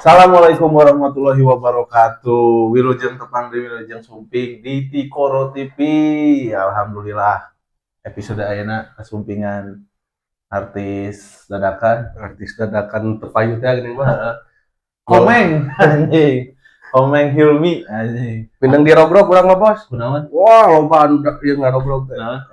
Assalamualaikum warahmatullahi wabarakatuh. Wilujeng tepang di Wilujeng Sumping di Tikoro TV. Alhamdulillah, episode ayeuna kasumpingan artis dadakan. Artis dadakan teu payu teh geuning mah. Komeng anjing. Komeng Hilmi anjing. Pinang dirogrog urang mah, Bos. Kunaon? Wah, loba anu ieu ngarobrog teh. Nah,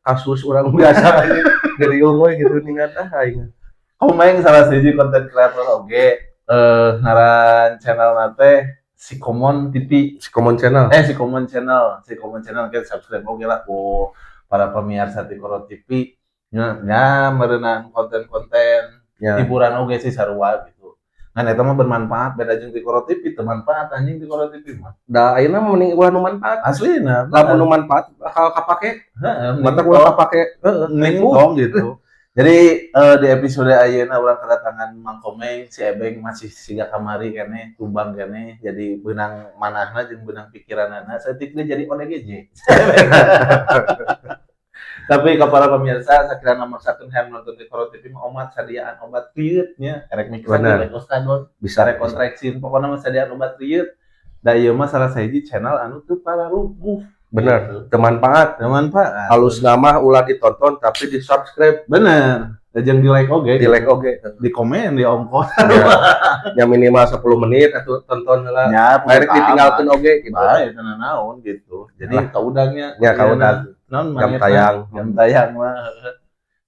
Kasus urang biasa anjing. Geriung we gitu ningan ah aing. Komeng salah siji konten kreator oge, ngaran channel teh Si Komon TV. Si Komon Channel. Eh, Si Komon Channel, Si Komon Channel kita subscribe oge lah ku para pemirsa Tikoro TV. Nya, nya meureunan konten-konten hiburan oge sih sarua gitu. Ngan eta mah bermanfaat, beda jeung Tikoro TV, teu manfaat anjing Tikoro TV mah. Da ayeuna mah mending ulah nu manfaat. Aslina. Lamun nu manfaat bakal kapake. Heeh, Mata ulah kapake. Heeh, mending tong gitu. Jadi di episode ayeuna urang kedatangan Mang Komeng, si Ebeng masih siga kamari keneh, tumbang keneh, jadi beunang manahna jeung beunang pikiranana, saeutik deui jadi ODGJ. Tapi ke para pemirsa, sakirana maksakeun hayang nonton di Tikoro TV mah omat sadiaan obat rieut nya, erek mikir rek Oskadon, Bisa. Rek kontraksi, pokoknya mah sadiaan obat rieut. Da ieu mah salah sahiji channel anu teu pararuguh. Bener, teu manfaat. Teu manfaat. Halus nama ulah ditonton tapi di subscribe. Bener. Da jeung di like oge. Di like oge. Di komen, di ongkos. Ya, ya minimal 10 menit atau tonton heula. Ya, Akhirnya ditinggalkeun oge gitu. Bae teu naon gitu. Jadi Lah. Kaudangnya. Ya, kaudang. Naon Jam manehna? tayang. Jam tayang mah.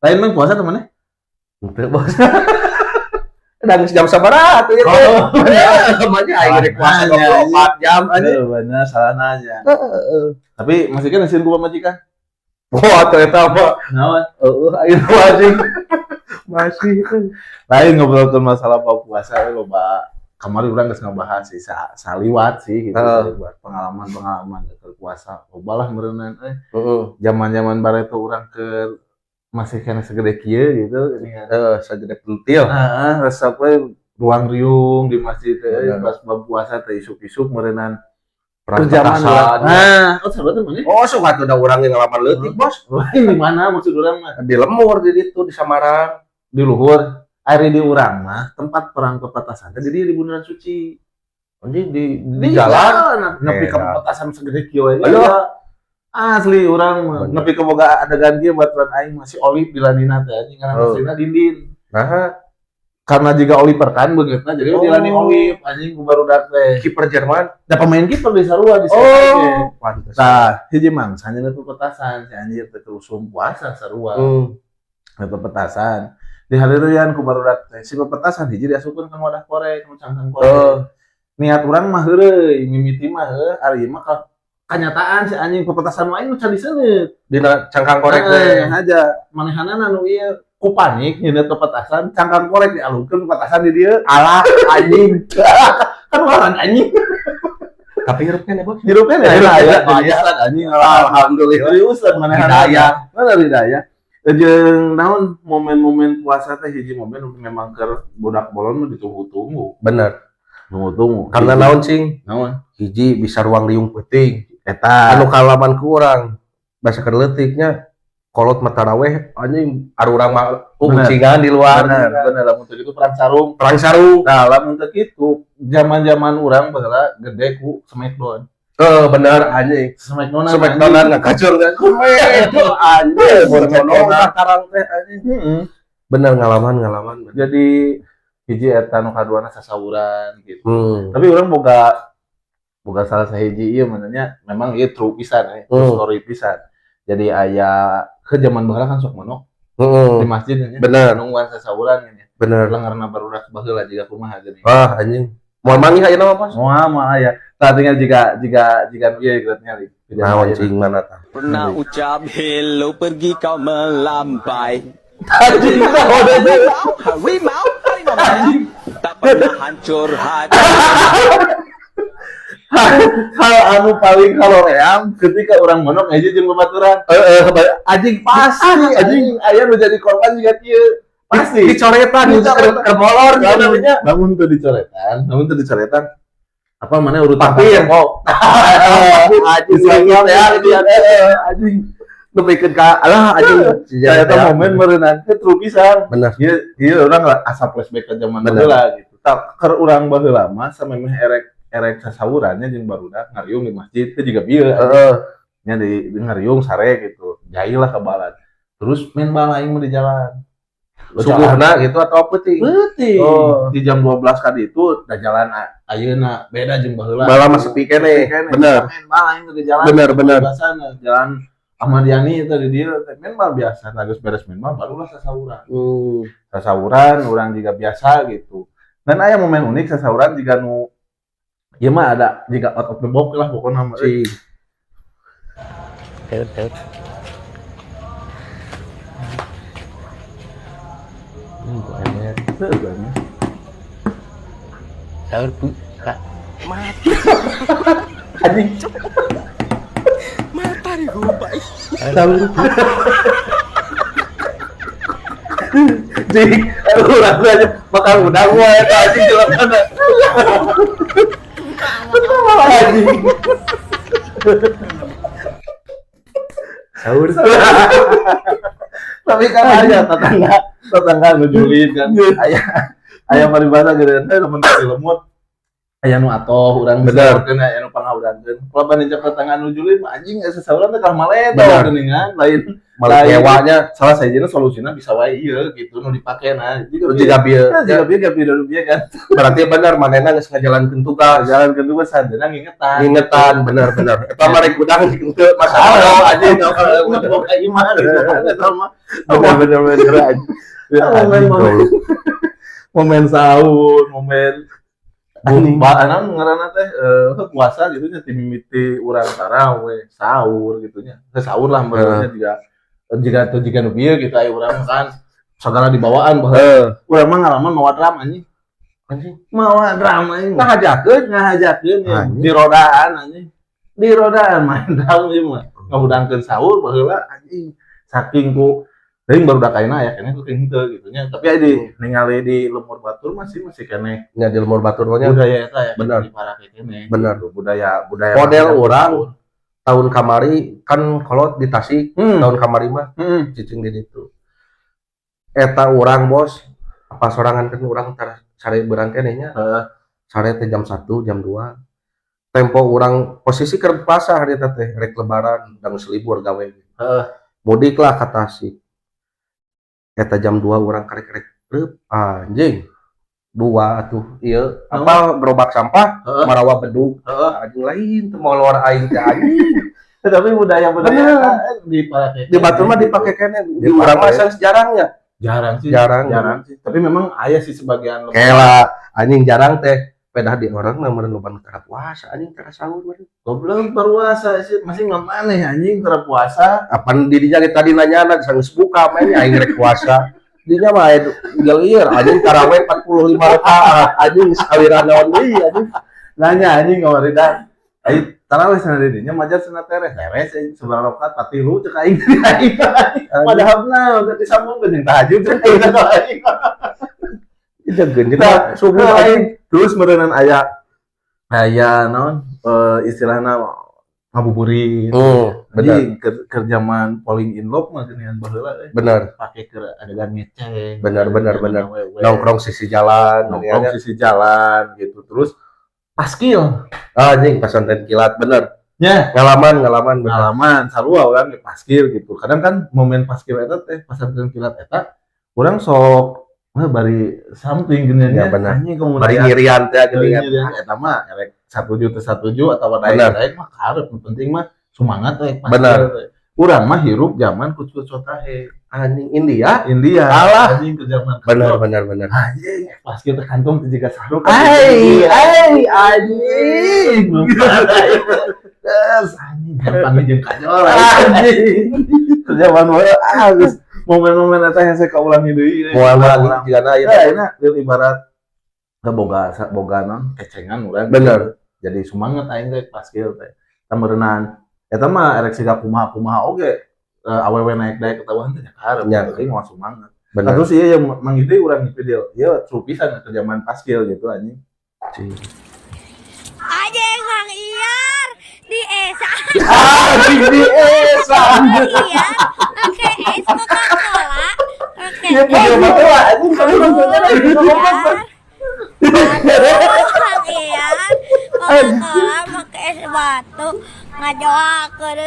Lain mah puasa temennya? Henteu, Bos. Dan jam sabaraha atuh ieu teh? Oh. Namanya aing rek puasa Nanya, 24 jam anjing. Aduh, bener salah nanya. Heeh. Tapi masih kan sieun ku pamajikan. Wah, atuh eta mah. Naon? Heeh, aing mah anjing. Masih. Lain ngobrolkeun masalah bab puasa we loba. Kamari urang geus ngabahas sih saliwat sih gitu, saliwat pengalaman-pengalaman keur puasa. Loba lah meureunnan euy. Zaman-zaman bareto urang keur masih kena segede kieu gitu geuningan. Heeh, sagede pentil. Heeh, resep we ruang riung di masjid teh euy, pas bab puasa teh isuk-isuk meureunnan Perang keur zaman petasan. urang. Nah, oh sahabat mana? Oh, sok atuh da urang ge ngalaman leutik, Bos. Di mana maksud urang mah? Di lemur di ditu di Samarang. Di luhur. Ari di urang mah tempat perang pepetasan teh jadi di Bundaran Suci. Anjing di jalan. Nepi ka Edan. pepetasan segede kieu we. Aduh. Asli urang mah. Bener. Nepi ka boga adegan kieu baturan aing masih Olip di lanina teh anjing karena aslinya dindin. Nah, Karena jika Oliver kan beungeutna jadi Oh. dilani Olip anjing ku barudak teh. Kiper Jerman. Da pemain kiper di sarua di sana. Oh, pantes. Tah, hiji mangsa nya pepetasan si anjir teh usum puasa sarua. Teu pepetasan. Di harian ku barudak teh si pepetasan hiji diasupkeun ka wadah korek, nu cangkang korek. Niat urang mah heureuy, mimiti mah heuh, ari mah ka kanyataan si anjing pepetasan mah aing nu can diseuneut. Dina cangkang korek teh. Heeh, aja manehanana nu ieu ku panik nyeuneuh pepetasan, cangkang korek dialungkeun pepetasan di dieu. Alah, anjing. Kan urang anjing. Tapi hirup keneh, Bos. Hirup keneh Hirup aya keneh. jadi ustad anjing. Alhamdulillah. Jadi ustad manehanana. Hidayah. Bener hidayah. Jeung naon momen-momen puasa teh hiji momen memang keur budak bolon mah ditunggu-tunggu. Bener. Tunggu-tunggu. Karena naon cing? Naon? Hiji bisa ruang riung peuting. Eta. Anu kalaman ku urang basa keur leutiknya kolot mah taraweh anjing arurang mah ucingan di luar. Bener, bener lamun teu kitu perang sarung. Perang sarung. Nah, lamun teu kitu zaman-zaman urang baheula gede ku Smackdown. Eh, bener anjing. Smackdown. Smackdownan ngakacur kan. Kumaha anjing. Smackdownan. Karang teh anjing. Heeh. Bener ngalaman bener. Jadi hiji eta nu kaduana sasawuran gitu. Tapi urang boga boga salah sahiji ieu mananya memang ieu true pisan true story pisan. Jadi aya ke zaman baheula kan sok manok di masjid nya. Bener. Nungguan sasawuran nya. Bener. Lengarna barudak baheula jiga kumaha geuning. Wah anjing. Moal manggih ayeuna mah, Bos. Moal mah aya. Tah tinggal jika jika jika ieu geus ningali. Naon cing mana tah? Pernah ucap hello pergi kau melambai. Anjing tah Harimau, harimau, harimau. Tak pernah hancur hati. Hal anu paling kaloream ketika orang monok aja jeung babaturan. Heeh, anjing Pasti anjing aya nu jadi korban juga kieu. Pasti. Dicoretan, Dicoretan. keur molor gitu namanya. Bangun tuh dicoretan, bangun tuh dicoretan. Apa mana urutan Papir. rokok. Anjing Islam ya, anjing. Nepikeun ka alah anjing. Saya tuh momen meureunan teh true pisan. Bener. Ieu ieu urang asa flashback ke zaman Bener. baheula gitu. Tak keur urang baheula mah samemeh erek sasawurannya jeung barudak ngariung di masjid teh juga bieu. Heeh. Nya di ngariung sare gitu. Jai lah ke balan. Terus main bal aing mah di jalan. Subuhna gitu atau peuting? Peuting. Oh. Di jam 12 kali itu da jalan ayeuna beda jeung baheula. Bala mah sepi keneh. Bener. Main bal aing di jalan. Bener. Biasana jalan Ahmad Yani itu di dieu main bal biasa. Nah, geus beres main bal barulah sasawuran. Sasawuran urang juga biasa gitu. Dan aya momen unik sasawuran jiga nu ieu mah ada jiga out of the box lah pokona mah. Cing. Teut. Sahur bu, Kak. Mati. Anjing. Mata nih gue, Sahur. Cing, urang aja makan udang wae eta anjing jelasna. Anjing. Sahur. Tapi kan aya tetangga nu julid kan. Aya paribasa geureun teh lamun teh lemut. Aya nu atoh urang bener aya nu pangawurankeun. Kalau banding tetangga nu julid mah anjing sasawuran teh kalah maledo geuningan lain malah kewanya. Salah sahijina solusina bisa wae ieu gitu nu dipake nah. Jiga bieu. Jiga bieu gapi bieu kan. Berarti bener manehna geus ngajalankeun tugas. Jalankeun tugas sadena ngingetan. Ngingetan bener. Eta mah rek udang henteu masalah anjing. Boga imah gitu eta mah. Bener anjing. Momen sahur, momen Baanan ngaranna teh puasa gitu nya ti mimiti urang taraweh, sahur gitu nya. Sahur lah maksudnya jika teu jiga nu bieu gitu aya urang kan sagala dibawaan baheula. Urang mah ngalaman mawa drum anjing. Anjing mawa drum anjing. Ngahajakeun di rodaan anjing. Di rodaan main drum ieu mah. Ngahudangkeun sahur baheula anjing. Saking ku teuing barudak ayeuna aya keneh teu henteu gitu nya. Tapi aya di ningali di lemur batur masih keneh. Nya di lemur batur mah nya budaya eta ya. Bener. Diparake keneh. Bener. Budaya model urang tahun kamari kan kolot di Tasik, tahun kamari mah cicing di ditu. Eta urang bos, apa sorangan kan urang tar sare beurang keneh nya. Heeh. Sare teh jam 1, jam 2. Tempo urang posisi keur puasa hari eta teh rek lebaran dan geus libur gawe. Heeh. Mudik lah ka Tasik. Eta jam 2 urang karek-karek reup anjing. 2 atuh ieu apa gerobak sampah marawa bedug anjing lain teu molor aing teh anjing. Tapi budaya-budaya dipake di batur mah dipake keneh. Di urang mah jarangnya. Jarang sih. Tapi memang aya sih sebagian kela anjing jarang teh pedah di orang mah meureun loba nu tara puasa anjing tara sahur meureun. Goblok berpuasa sih masih ngamaneh anjing tara puasa. Apan dirinya ge tadi nanyana geus buka main aing rek puasa. Dinya mah aya gelieur anjing tarawih 45 rakaat anjing saliran naon deui anjing. Nanya anjing kamari da. Ai tarawih sana di dinya majar cenah tereh. Tereh sih sabaraha rakaat 43 cek aing. Padahal mah udah disambungkeun jeung tahajud cek aing. Jageun kita subuh aing terus meureunan aya naon istilahna ngabuburit. Bener. Keur zaman falling in love mah geuningan baheula euy. Bener. Pake keur adegan ngeceng. Bener. Nongkrong sisi jalan, gitu. Terus paskil. Anjing pesantren kilat bener. Nya, ngalaman bener. Ngalaman sarua urang ge paskil gitu. Kadang kan momen paskil eta teh pesantren kilat eta urang sok bari something geuningan ya, bener. Anjing komo bari ngirian teh geuningan eta mah erek 1 juta 1 juta atawa daek mah karep nu penting mah semangat rek bener. Urang mah hirup zaman kucut sotahe anjing India alah anjing ke zaman bener anjing pas kita kantong teh jiga saruk ai anjing geus anjing gampang jeung kajol anjing ke zaman wae geus momen-momen eta hese kaulangi deui. Moal ulang jigana ayeuna ibarat boga non kecengan urang. Bener. Jadi semangat aing teh paskil teh. Tameureunaan eta mah erek siga kumaha-kumaha oge awewe naik daek ketahuan teh karep penting moal semangat. Bener. Terus ieu yang mang ieu urang video ieu pisan ke zaman paskil gitu anjing. Anjing Mang Iyar di Esa. Anjing di Esa. Iya. Oke, es Coca-Cola. Oke. Iya, video baheula anjing tapi maksudnya lagi ngomong. Mang Iyar Coca-Cola make es batu ngajoakeun.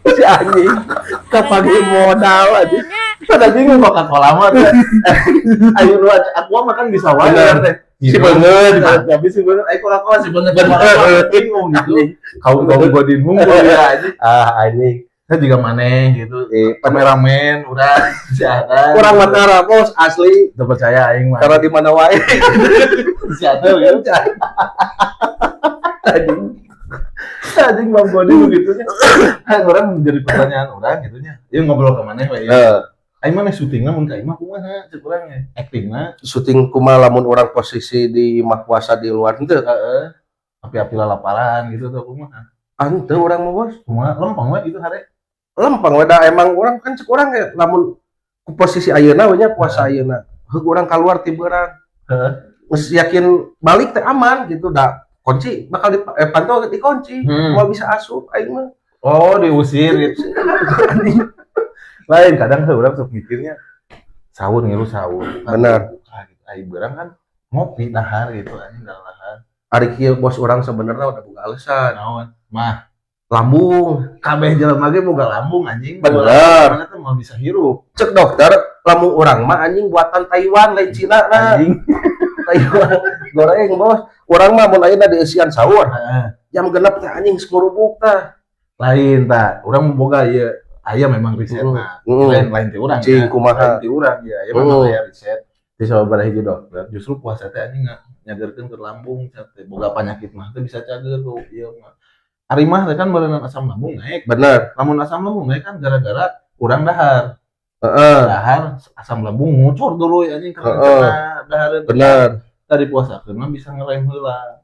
Si anjing kapagi modal aja. Pada bingung Coca-Cola mah teh. Ayo lu Aqua mah kan bisa wae teh. Si bener. Tapi si bener ayo Coca-Cola si bener. Bingung gitu. Kaum-kaum godin unggul ya anjing. Ah anjing. Saya juga maneh gitu. Kameramen urang si Ada. Urang mah tara bos asli. Teu percaya aing mah. Tara di mana wae. Si Ada gitu. Anjing. Anjing Bang Godin begitu nya. Orang menjadi pertanyaan orang gitu nya. Ieu ngobrol ke maneh we. Aing mah syutingna mun ka imah kumaha cek urang nya. Actingna syuting kumaha lamun urang posisi di imah puasa di luar henteu. Heeh. Api-api lalaparan gitu tuh kumaha. Ah henteu urang mah bos. Kumaha lempeng we gitu hare. Lempeng we da emang urang kan cek urang ge lamun ku posisi ayeuna we nya puasa ayeuna. Heug urang kaluar ti beurang. Heeh. Geus yakin balik teh aman gitu da. Kunci bakal di pantau dikunci, mau bisa asup aing mah. Oh, diusir gitu. Lain kadang heuh urang sok mikirnya sahur ngilu sahur. Bener. Gitu. Aing beurang kan ngopi dahar gitu anjing dahar. Ari kieu bos urang sebenarnya udah boga alasan. Naon? Mah lambung. Kabeh jelema ge boga lambung anjing. Bener. Mana teh moal bisa hirup. Cek dokter lambung urang mah anjing buatan Taiwan lain Cina nah. Anjing. Taiwan goreng bos. Urang mah mun ayeuna dieusian sahur. Heeh. Jam 6 teh anjing ngurubuk tah. Lain tah, urang boga ieu aya memang risetna. Lain ti urang. Cing kumaha lain ti urang ya, aya memang aya riset. Di sababaraha hiji dokter justru puasa teh anjing nyagerkeun keur lambung teh boga penyakit mah teh bisa cager ku ieu mah. Ari mah teh kan beureunan asam lambung naik. Bener. Lamun asam lambung naik kan gara-gara urang dahar. Heeh. Dahar asam lambung ngucur dulu anjing karena dahareun. Bener. Tadi puasa mah bisa ngerem heula.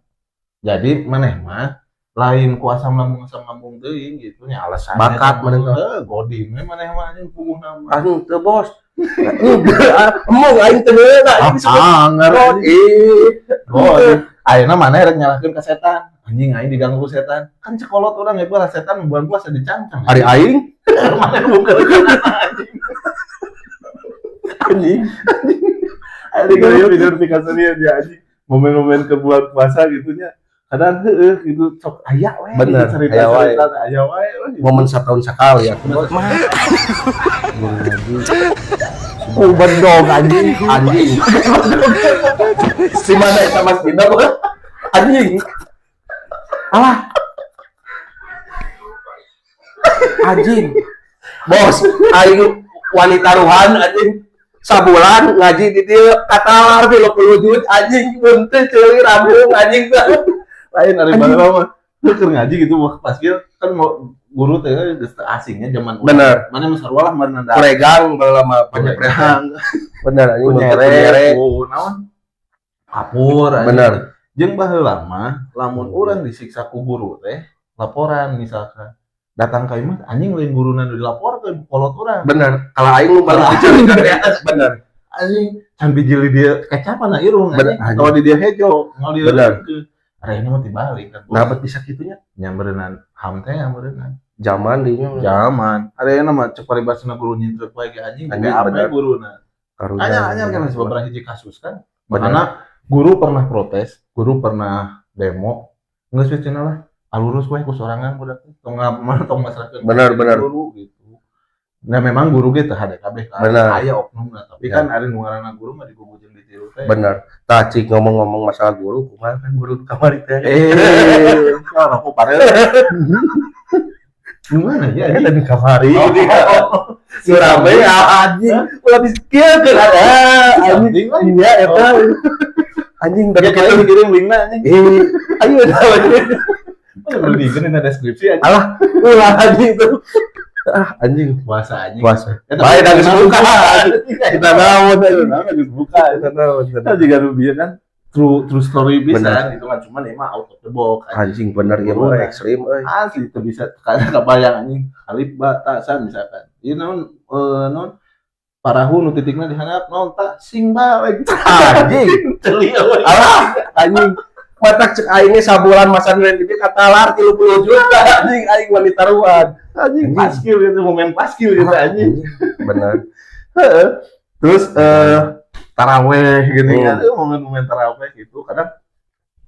Jadi maneh mah lain ku asam lambung teuing gitu nya alasannya. Bakat maneh mah. Heuh, godin we maneh mah anjing puguhna mah. Anjing teu bos. Emong aing teu heula anjing. Anger. Ih. Godin. Ayeuna maneh rek nyalahkeun ka setan. Anjing aing diganggu setan. Kan cekolot urang ge lah setan bulan puasa dicancang. Ari aing maneh bukan anjing. Anjing. Ada gaya identifikasi dia anjing. Momen-momen ke bulan puasa gitunya. Kadang heueuh gitu sok aya we. Bener, cerita-cerita aya wae. Momen setahun sekali ya. Mah. Oh, bedog anjing, anjing. Si mana eta Mas Dina anjing. Alah. Anjing. Bos, aing wanita ruhan anjing. Sabulan ngaji di dieu katalar 30 juz anjing bunte ceuli rambung anjing lain ari baheula mah keur ngaji gitu wah pas kieu kan mau guru teh geus asingnya zaman bener mana mah sarua lah meureun pregang baheula mah pregang bener anjing nyere naon kapur bener jeung baheula mah lamun urang disiksa ku guru teh laporan misalkan datang ka imah anjing lain guruna nu dilaporkeun kolot urang. Bener. Kalau aing nu balik diceritakeun bener. Anjing can bijili dia kecapan na irung anjing. Kalau di dia hejo, mau di bener. Arehna mah tibalik kan. Nah, bet bisa kitunya? Nya meureunnan ham teh nya meureunnan. Zaman dinya. Zaman. Arehna mah cek paribasana guru nyintrek wae ge anjing boga ape guruna. Anyar kan sababaraha hiji kasus kan. Karena guru pernah protes, guru pernah demo, geus we cenah lah. Alurus wae ku sorangan budak tong tong masrahkeun. Bener bener guru gitu. Nah memang guru ge teu hade kabeh kan. Aya oknumna tapi kan ari nu ngaranna guru mah digugu jeung ditiru teh. Bener. Tah cik ngomong-ngomong masalah guru kumaha kan guru kamari teh. Rokok parel. Nu mana ya eta di kamari. Surame anjing ulah diskieu anjing. Iya eta. Anjing dari kitu dikirim linkna anjing. Ayo dah. Perlu dibikin di deskripsi aja. Alah, ulah anjing itu. Ah, anjing puasa anjing. Puasa. Bae da geus buka. Kita naon geus buka, kita naon. Kita juga nu bieu kan true story bisa gitu kan, cuman emang out of the box. Anjing bener ieu mah ekstrim euy. Asli teu bisa kadang kebayang anjing. Alif ba ta sa misalkan. Ieu naon naon parahu nu titikna di handap naon ta sing bae. Anjing. Ceuli euy. Alah, anjing. Matak cek aing sabulan masan lain di katalar 30 juta anjing aing wanita taruhan anjing paskil gitu momen paskil gitu anjing bener. Heeh. Terus Taraweh gini kan momen-momen taraweh gitu kadang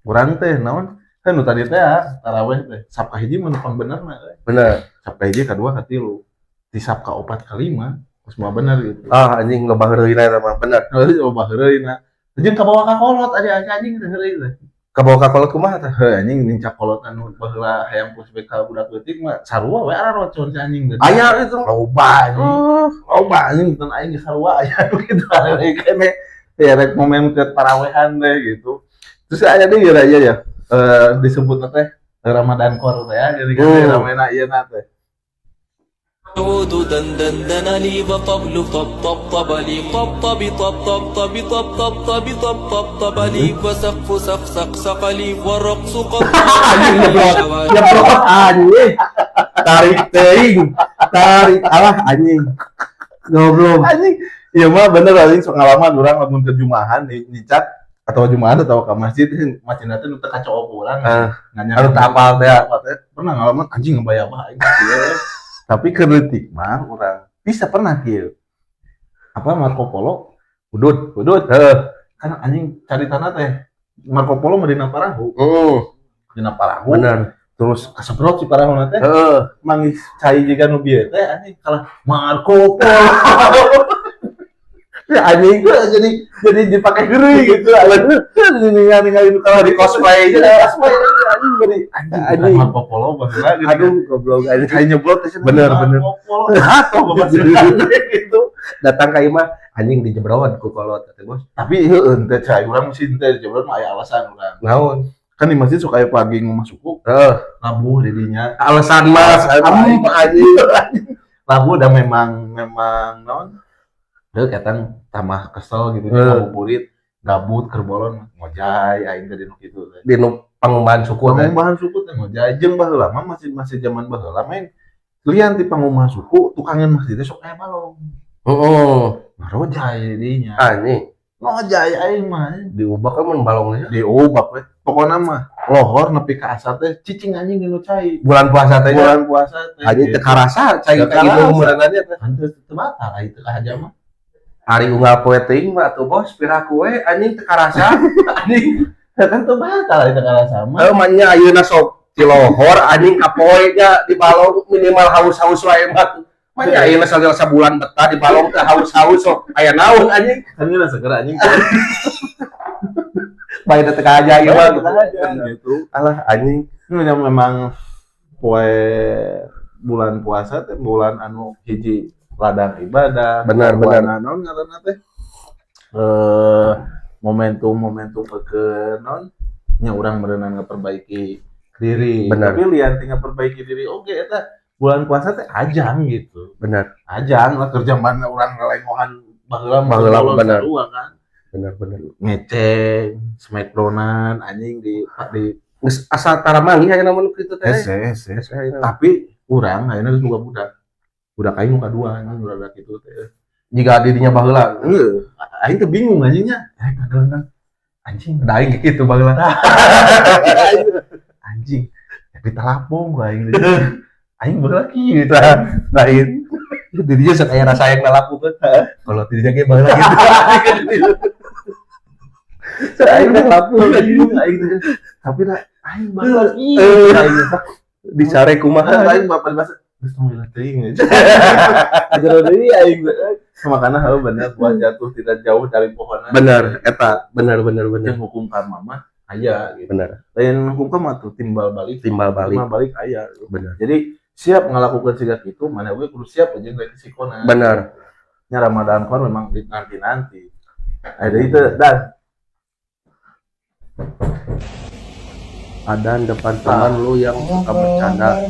urang teh naon kan nu tadi teh taraweh teh sap kahiji mah nu pangbenerna bener sap kahiji kadua katilu di sap kaopat kalima semua bener gitu. Ah anjing loba heureuyna eta mah bener. Loba heureuyna. Jeung kabawa ka kolot aja anjing teh heureuy teh. Kabawa ka kolot kumaha teh? Heuh anjing nincak kolot anu baheula hayang flashback ka budak leutik mah sarua we ararocon si anjing teh. Aya itu loba anjing. Loba anjing teu aing geus sarua aya nu kitu heureuy kene. Ya rek momen ke tarawehan teh gitu. Terus aya deui ya ya. Disebut teh Ramadan Kor teh ya jadi kan ramena ieu na teh. عود دندن دنلي وطبل طب طب طبلي طب طب طب طب طب طب طب طب طب طب طبلي وسقف سق سق سقلي والرقص قط nyebrot anjing tarik teuing tarik alah anjing goblok anjing ieu mah bener anjing sok ngalaman urang lamun ke Jumahan nicat atau Jumahan atau ke masjid masjid teh nu teu kacook urang nanya anu teu apal teh pernah ngalaman anjing ngebayar mah aing. Tapi keleutik mah urang bisa pernah kieu. Apa Marco Polo hudud hudud heeh kan anjing cari tanah teh Marco Polo mah dina parahu. Dina parahu. Bener. Terus kasebrot si parahuna teh. Heeh. Manggih cai jiga nu bieu teh anjing kalah Marco Polo. Ya anjing jadi dipakai heureuy gitu. Ningali-ningali nu kalah di cosplay aja. Cosplay anjing bari anjing Marco Polo baheula gitu. Aduh goblok anjing cai nyeblot teh bener bener. Marco Polo. Hatoh bapak gitu. Datang ka imah anjing dijebrot ku kolot teh bos. Tapi heueuh teh cai urang mesti teh dijebrot mah aya alasan urang. Naon? Kan di masjid suka aya pagi ngomah suku. Heeh. Labuh di dinya. Alasan mah anjing. Labuh da memang naon? Deu ketang tambah kesel gitu ngabuburit gabut keur bolon ngojay aing teh di nu kitu teh. Di nu pangumahan suku teh. Pangumahan suku teh ngojay jeung baheula mah masih zaman baheula main lian ti pangumahan suku tukangan masjid teh sok aya balong. Heeh. Ngarojay dinya. Anjing. Ngojay aing mah. Diubak kan mun balongnya. Diubak we. Pokona mah lohor nepi ka asar teh cicing anjing di nu cai. Bulan puasa teh. Bulan puasa teh. Anjing teu karasa cai ka ieu meureunana teh. Henteu teu batal ari teu kahaja mah. Ari unggal poe teuing mah atuh bos piraku we anjing teu karasa anjing kan teu batal ari teu karasa mah. Heuh mah nya ayeuna sok ti lohor anjing ka poe nya di balong minimal haus-haus wae mah. Mah nya ayeuna sagala sabulan betah di balong teh haus-haus sok aya naon anjing. Kan geus segera anjing. Bae teu kahaja ieu mah gitu. Alah anjing. Nya memang poe bulan puasa teh bulan anu hiji ladang ibadah benar benar naon ngaranna teh momentum ke naon nya urang meureunan ngeperbaiki diri. Benar. Tapi lian tinggal perbaiki diri oke eta bulan puasa teh ajang gitu. Benar. Ajang lah kerja mana urang ngalengohan baheula baheula benar. Kan. Benar benar. Ngeceng, smackdownan anjing di geus asa tara manggih aya namun kitu teh. Hese. Tapi urang ayeuna geus boga budak. Budak aing nu kadua anjing budak kitu teh. Jika dirinya baheula. Heeh. Aing teh bingung anjingnya. Kagelengan. Anjing, da aing kitu baheula. Anjing, ditalapung gua aing. Aing baheula kieu gitu. Lain. Dirinya sok aya rasa yang nalapu kan. Kalau dirinya ge baheula gitu. Sok aing nalapu anjing aing. Tapi lah aing baheula kieu. Aing dicare kumaha aing bapak bahasa geus tong lila teuing. Jero deui aing makana heuh bener buah jatuh tidak jauh dari pohonnya. Bener eta bener bener bener. Yang hukum karma mah aya gitu. Bener. Lain hukum karma tuh timbal balik. Timbal balik. Timbal balik aya. Bener. Jadi siap ngalakukan siga kitu mana we kudu siap aja resikona. Bener. Nya Ramadan kan memang nanti-nanti. Ada itu dan adan depan teman lu yang suka bercanda.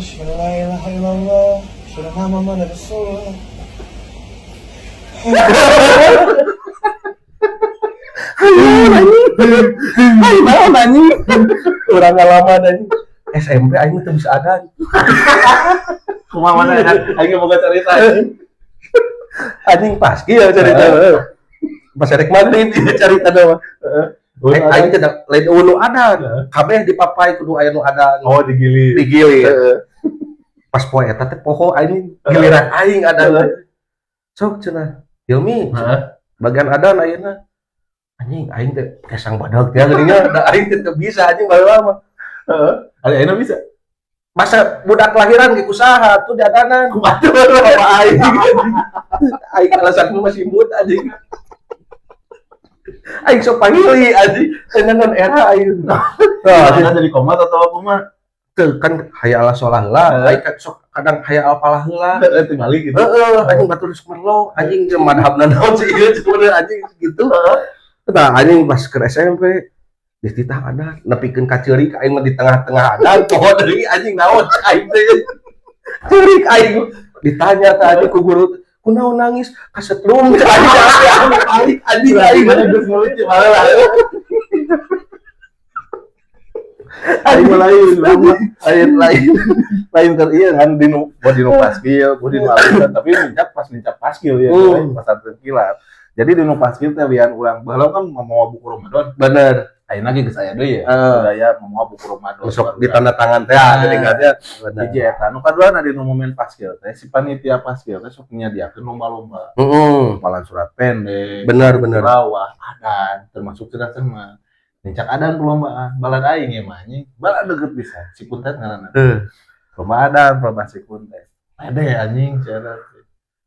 Ayo naon anjing. Urang ngalaman anjing. SMP aing teu bisa adan. Kumaha mana aing boga cerita anjing. Anjing pas kieu cerita. Pas rek maghrib cerita mah. Heeh. Aing teh lain nu adan. Kabeh dipapai kudu aya nu adan. Oh, digilir. Digilir. Pas poe eta teh poho aing giliran aing adan. Sok cenah. Hilmi. Bagian adan ayeuna. Anjing aing teh kesang badag teh geuning da aing teh teu bisa anjing baheula mah. Heeh. Ari ayeuna bisa. Masa budak lahiran ge kusaha tuh diadanan. Kumaha bapak aing. Aing alasan masih muda anjing. Aing sok pangili anjing. Tenan era aing. Nah, jadi komat atau apa mah? Teu kan hayya ala sholah heula, aing kan sok kadang hayya al falah heula. Heeh, tibalik gitu. Heeh, anjing batur sok merlo, anjing jeung madhabna naon sih ieu sebenarnya anjing gitu. Tah anjing pas ke SMP dititah adan nepikeun ka ceurik aing mah di tengah-tengah adan poho deui anjing naon aing teh. Ceurik aing ditanya teh anjing ku guru, kunaon nangis kasetrum anjing anjing aing geus ngelucu malah. Aing lain lain lain lain keur ieu kan dinu dinu paskil, dinu alusan tapi nincak pas nincak paskil ya, pas kilat. Jadi dinu paskil teh lian urang baheula kan mawa buku Ramadan. Bener. Ayeuna ge geus aya deui ya. Budaya mawa buku Ramadan. Sok ditanda tangan teh geuning teh. Hiji eta nu kaduana dinu momen paskil teh si panitia paskil teh sok nyadiakeun lomba-lomba. Heeh. Hafalan surat pendek. Bener bener. Tilawah, adan termasuk cerdas cermat. Nincak adan perlombaan, balad aing ya mah anjing. Balad deukeut pisan, si Kuntet ngaranna. Heeh. Lomba adan, lomba si Kuntet. Pede anjing cenah.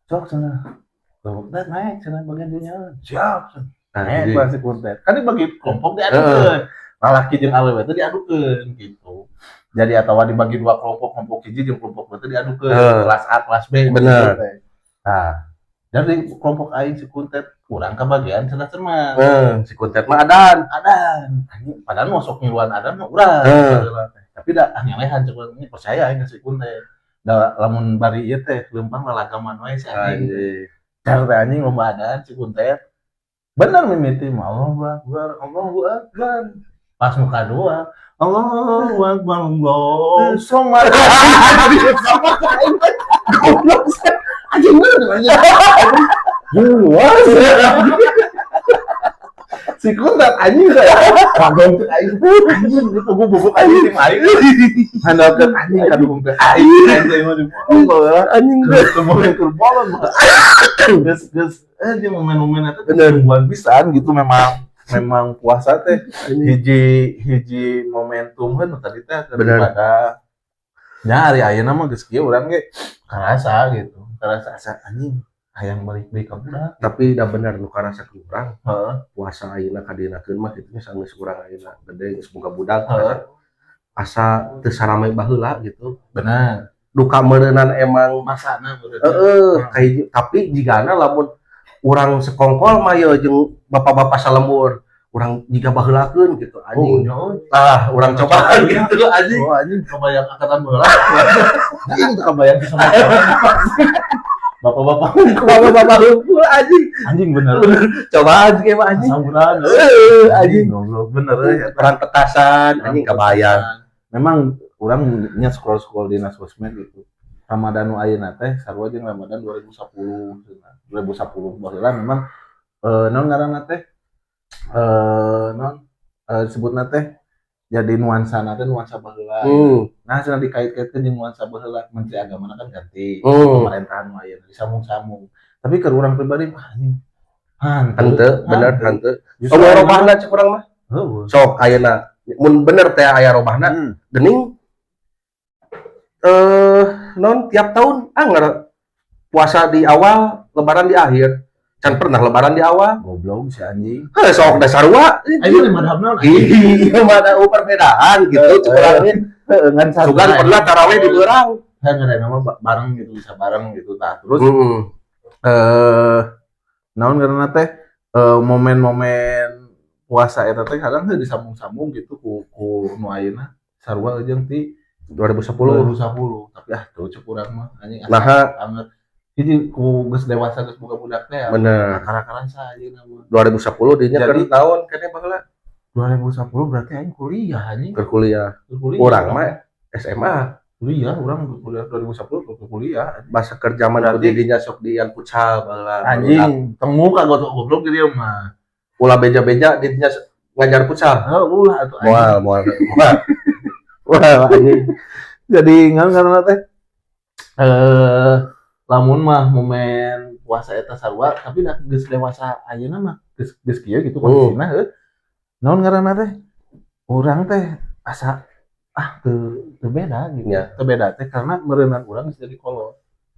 Sok cenah. Kuntet naik cenah bagian dunya. Siap cenah. Naik lah si Kuntet. Kan dibagi kelompok diadukeun. Lalaki jeung awewe teh diadukeun gitu. Jadi atawa dibagi dua kelompok, kelompok hiji jeung kelompok dua teh diadukeun, kelas A, kelas B. Bener. Nah, dari kelompok aing si Kuntet kurang kebagian cerdas cermat. Si Kuntet mah adan. Adan. Anjing padahal mau sok ngiluan adan mah urang. Tapi da ngelehan cek ini percaya aing si Kuntet. Da lamun bari ieu teh leumpang lalagaman wae si anjing. Car teh anjing lomba adan si Kuntet. Bener mimiti mah Allahu Akbar, Allahu Akbar. Pas muka dua, Allahu Akbar, Allah. Somad. Goblok. Anjing bener anjing. Wah, si Kuntet anjing saya. Kagong teh aing. Anjing gitu gua bubuk anjing tim aing. Handalkeun anjing kadukung teh aing. Anjing mah dipolong anjing geus momen keur bolon. Geus geus di momen-momen eta tungguan pisan gitu memang puasa teh hiji hiji momentum kan tadi teh daripada nya ari ayeuna mah geus kieu urang ge karasa gitu. Karasa asa anjing hayang balik deui ka budak. Tapi da bener nu karasa ku urang. Heeh. Puasa ayeuna kadienakeun mah kitu nya sanggeus urang ayeuna gede geus boga budak. Asa teu sarame baheula gitu. Bener. Duka meureunan emang masana meureun. Heeh, kahiji tapi jigana lamun urang sekongkol mah ye jeung bapak-bapak salembur, urang jiga baheulakeun gitu anjing. Oh, tah urang cobaan gitu anjing. Oh anjing kebayang angkatan baheula. Anjing kebayang sama bapak-bapak bapak-bapak hukum anjing. Anjing bener. Cobaan ge mah anjing. Samburan. Anjing goblok bener ya. Perang petasan anjing kebayang. Memang urang nya scroll-scroll di sosmed gitu. Ramadan nu ayeuna teh sarua jeung Ramadan 2010. 2010 baheula memang naon ngaranna teh naon disebutna teh jadi nuansana teh nuansa baheula. Nah cenah dikait-kaitkeun jeung nuansa baheula menteri agamana kan ganti, pemerintahan nu ayeuna disambung-sambung. Tapi keur urang pribadi mah anjing. Henteu, bener henteu. Oh robahna cek urang mah. Heueuh. Sok ayeuna mun bener teh aya robahna geuning non tiap tahun anger puasa di awal, lebaran di akhir. Can pernah lebaran di awal. Goblok si anjing. Heh sok da sarua. Ayo madhabna. Iya, mana perbedaan gitu cek urang ge. Heeh, ngan sugan pernah tarawih di beurang. Heh ngan mah bareng gitu bisa bareng gitu tah. Terus naon ngaranna teh momen-momen puasa eta teh kadang teh disambung-sambung gitu ku nu ayeuna sarua jeung ti 2010 tapi ah tuh cek urang mah anjing nah anget hiji ku geus dewasa geus boga budak teh bener kara-karasa ayeuna mah 2010 dinya keur naon keneh baheula 2010 berarti aing kuliah anjing keur kuliah urang mah SMA kuliah urang kuliah 2010 keur kuliah basa keur zaman ku didinya sok dian futsal baheula anjing temu ka goblok di dieu mah ulah beja-beja didinya ngajar futsal heuh ulah atuh moal moal wah anjing. Jadi ngan karena teh lamun mah momen puasa eta sarua tapi da geus dewasa ayeuna mah Geus kieu gitu kondisina heuh. Naon ngaranna teh? Urang teh asa teu beda gitu. Ya. Teu beda teh karena meureunan urang geus jadi kolot.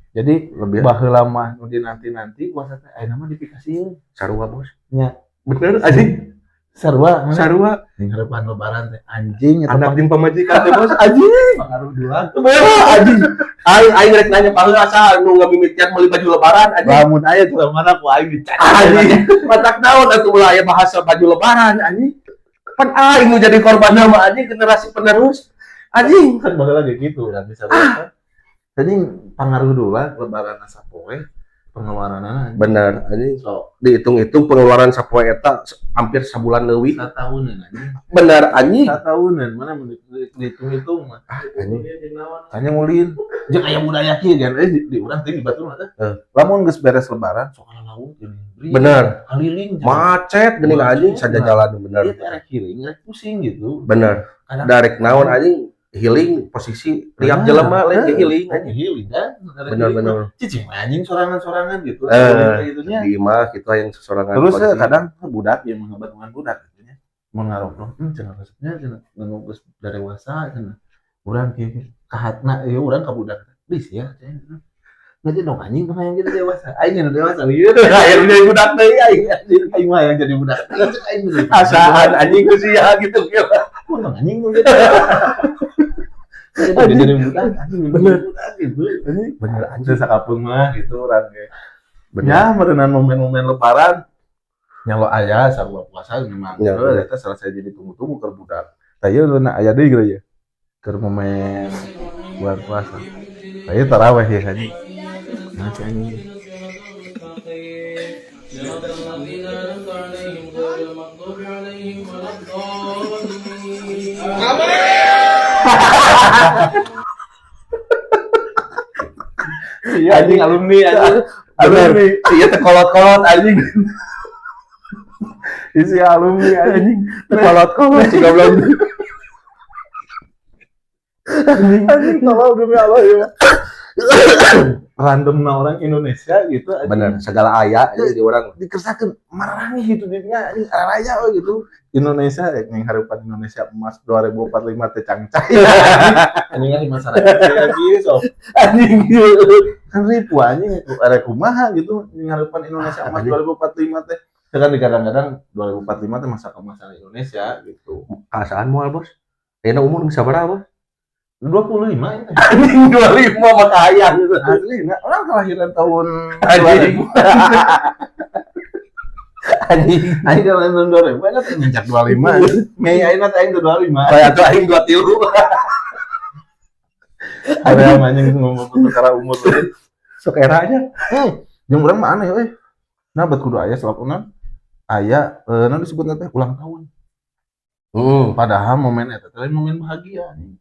Jadi lebih baheula mah nu dinanti-nanti puasa teh ayeuna mah dipikasieun. Sarua bos. Nya. Bener anjing. Sarua mana? Sarua. Ning harapan lebaran teh anjing eta anak jeung pamajikan teh bos anjing. Pengaruh dua. Anjing. Aing rek nanya paheula asa nu ngamimitian meuli baju lebaran anjing. Lamun aya mana ku aing dicatat. Anjing. Matak naon atuh ulah aya bahasa baju lebaran anjing. Pan aing nu jadi korban mah anjing generasi penerus. Anjing kan baheula ge kitu urang bisa. Jadi pengaruh dulu lebaran sapoe pengeluaranana bener anjing. So, dihitung-hitung pengeluaran sapoe eta hampir sabulan leuwih. Sataunan anjing. Bener anjing. Sataunan mana mun dihitung-hitung mah. Anjing. Tanya ngulin. Jeung aya budaya kieu kan di urang teh di batur mah teh. Lamun geus beres lebaran sok laut geuning. Bener. Kaliling macet geuning anjing saja jalan bener. Ieu teh rek healing rek pusing gitu. Bener. Darek naon anjing healing posisi liap jelema lain healing anjing healing kan bener-bener cicing anjing sorangan-sorangan gitu gitunya di imah gitu yang sesorangan terus kadang budak yang mengabangan budak gitu nya mun ngarobrol cenah resepnya cenah geus dewasa cenah urang kieu kahatna ieu urang ka budak geus ya cenah ngaji dong anjing mah yang jadi dewasa aing nu dewasa ieu hayang jadi budak deui aing aing mah yang jadi budak aing asaan anjing geus sia gitu mun anjing mun jadi jadi budak anjing bener gitu bener anjing sakapeung mah gitu urang ge ya meureunan momen-momen lebaran nya lo aya sarua puasa memang heuh eta selesai jadi tunggu-tunggu keur budak tah ieu aya deui geura ye keur momen bulan puasa tah ieu taraweh ya anjing nah si anjing iya anjing alumni anjing. Alumni. Iya teh kolot-kolot anjing. Isi alumni anjing. Teh kolot-kolot si goblok. Anjing anjing tolong demi Allah ya. Random orang Indonesia gitu anjing. Bener, segala aya jadi orang dikersakeun marangi gitu dinya anjing raya we gitu. Indonesia yang harapan Indonesia emas 2045 teh cangcai. Anjing di masyarakat lagi so. Anjing kan ribu anjing arek kumaha gitu yang harapan Indonesia emas 2045 teh. Kan kadang-kadang 2045 teh masa kemasan Indonesia gitu. Kasaan moal bos. Ayeuna umur geus sabaraha bos? 25 ini. Anjing 25 mah kaya gitu. Asli, nah, orang kelahiran tahun anjing. Anjing, aing kelahiran tahun 2000, aing teh nginjak 25. Mei ayeuna teh aing 25. Kayak atuh aing 23. Ada anjing ngomong perkara umur. Sok eranya. Jeung urang mah aneh euy. Nah, bet kudu aya salakunan. Aya naon disebutna teh ulang tahun. Padahal momen eta teh momen bahagia anjing.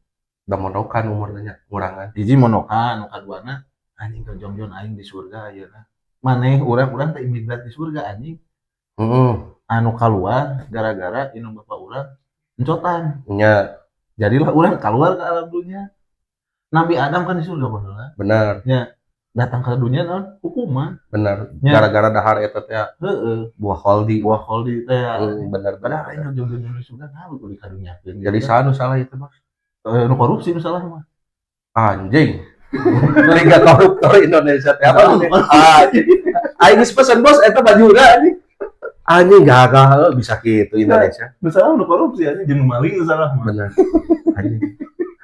Udah monokan umurnya ngurangan. Hiji monokan, nu kaduana anjing tojongjon aing di surga ayeuna. Maneh urang-urang teh imigran di surga anjing. Anu kaluar gara-gara indung bapak urang encotan. Nya. Jadilah urang keluar ke alam dunia. Nabi Adam kan di surga baheula. Benar. Nya. Datang ke dunia naon? Hukuman. Benar. Gara-gara dahar eta teh. Heeh. Buah kholdi. Buah kholdi teh. Bener. Padahal aing tojongjon di surga nah kudu kadunyakeun. Jadi saha nu salah itu, Bos? Nu korupsi misalnya mah. Anjing. Liga Koruptor Indonesia teh apa? Anjing. Aing geus pesen bos eta bajuna anjing. Anjing gagal bisa kitu Indonesia. Misalnya nu korupsi anjing jeung maling salah mah. Bener. Anjing.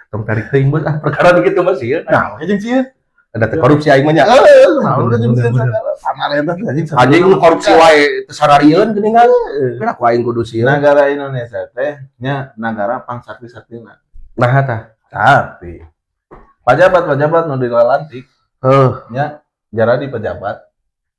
Tong tarik teuing bos ah perkara nu kitu mah sieun. Nah, jeung sieun. Ada teh korupsi aing mah nya. Heeh, nah udah jeung sieun sagala. Pamarentah anjing. Anjing nu korupsi wae teu sararieun geuningan. Kira ku aing kudu sieun. Nagara Indonesia teh nya nagara pangsakti-saktina. Nah tah. Tapi pejabat-pejabat nu dilantik nya jaradi pejabat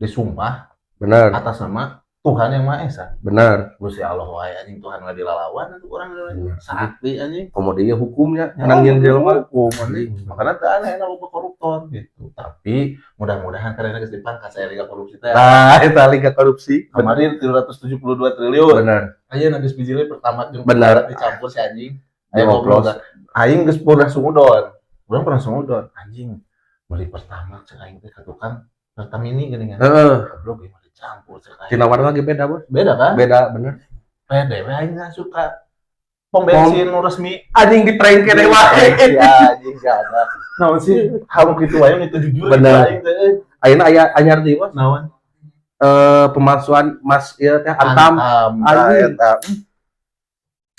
disumpah bener atas nama Tuhan yang Maha Esa. Bener. Gusti Allah wae anjing Tuhan mah dilalawan atuh urang sakti anjing. Komo deui hukumnya nang jelema hukum anjing. Makana teu aneh enak loba koruptor gitu. Tapi mudah-mudahan karena geus dipangkas aya liga korupsi teh. Nah, eta liga korupsi. Kemarin 372 triliun. Bener. Ayeuna geus bijilnya pertama jeung bener dicampur si anjing. Ayo goblok. Aing geus pernah sungudon. Urang pernah sungudon anjing. Beli pertama cek aing teh ka tukang Pertamini geuningan. Heeh. Goblok ieu Campur sekali. Tina warna lagi beda, Bos. Beda kan? Beda, bener. Pede we aing suka pom bensin nu resmi anjing di prank kene wae. Ya anjing siapa. Naon sih hal kitu wae itu jujur. Bener. Ayeuna aya anyar deui, Bos. Naon? Pemalsuan mas ieu teh antam. Anjing.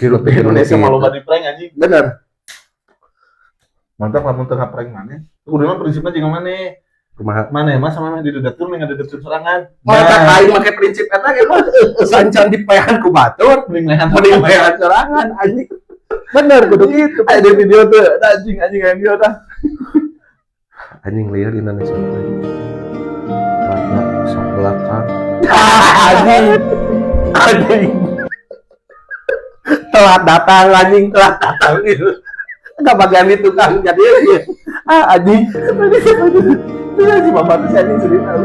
Hirup di Indonesia mah loba di prank anjing. Bener. Mantap lamun teu ngaprank maneh. Kuduna prinsipna jeung maneh. Kumaha? Maneh mah sama maneh didedekeun mah ngadedekeun sorangan. Mata aing make prinsip eta ge mah sancan dipehan ku batur mending lehan mending lehan sorangan anjing. Bener kudu kitu. Aya di video tuh anjing anjing aya video tah. Anjing lieur Indonesia teh. Karena sok belakang. Anjing. Anjing. Telat datang anjing, telat datang gitu. Enggak bagian itu kan jadi ah anjing. Itu si bapak tuh si anjing sedih tahu.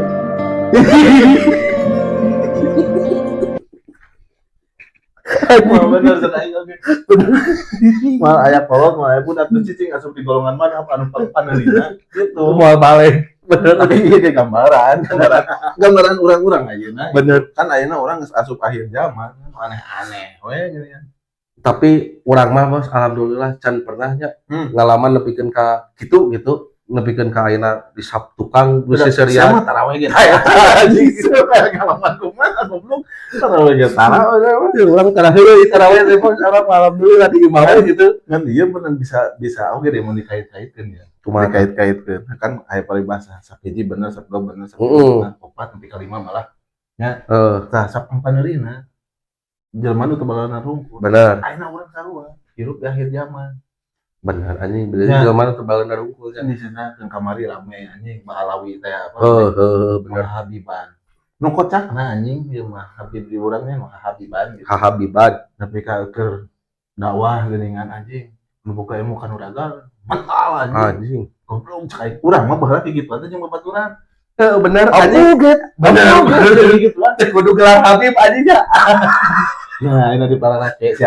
Wah bener senang oke. Mal aya kolot, mal aya budak tuh cicing asup di golongan mana apa anu panerina gitu. Moal balik. Bener tapi ieu ge gambaran, gambaran urang-urang ayeuna. Bener. Kan ayeuna urang geus asup akhir zaman, aneh-aneh we gitu ya. Tapi urang mah Bos alhamdulillah can pernah nya ngalaman nepikeun ka kitu gitu. Nepikeun ka ayeuna di sap tukang geus seserian. Sama taraweh ge. Anjing ngalaman kumaha goblok. Taraweh ge taraweh. Urang taraweh taraweh teh Bos alhamdulillah di imah we gitu. Kan ieu bener bisa oge deh mun dikait-kaitkeun ya. Kumaha dikait-kaitkeun. Kan aya paribasa sapiji bener sapdua bener saptilu opat nepi ka lima malah. Nya. Tah sapampaneurina jelema nu teu balana rungkul. Bener. Ayeuna urang sarua hirup di akhir zaman. Bener anjing bener jelema nu teu balana rungkul nya. Di sana kan kamari rame anjing Ba'alawi teh apa. Heeh bener Habiban. Nu kocakna anjing ieu mah Habib di urang nya mah Habiban gitu. Habiban nepi ka keur dakwah geuningan anjing nu boga ilmu kanuragan mental anjing. Anjing goblok cek aing urang mah baheula kitu atuh jeung babaturan. Heeh bener anjing. Bener gitu lah. Kudu gelar Habib anjing nya. Nah, ini di pararake si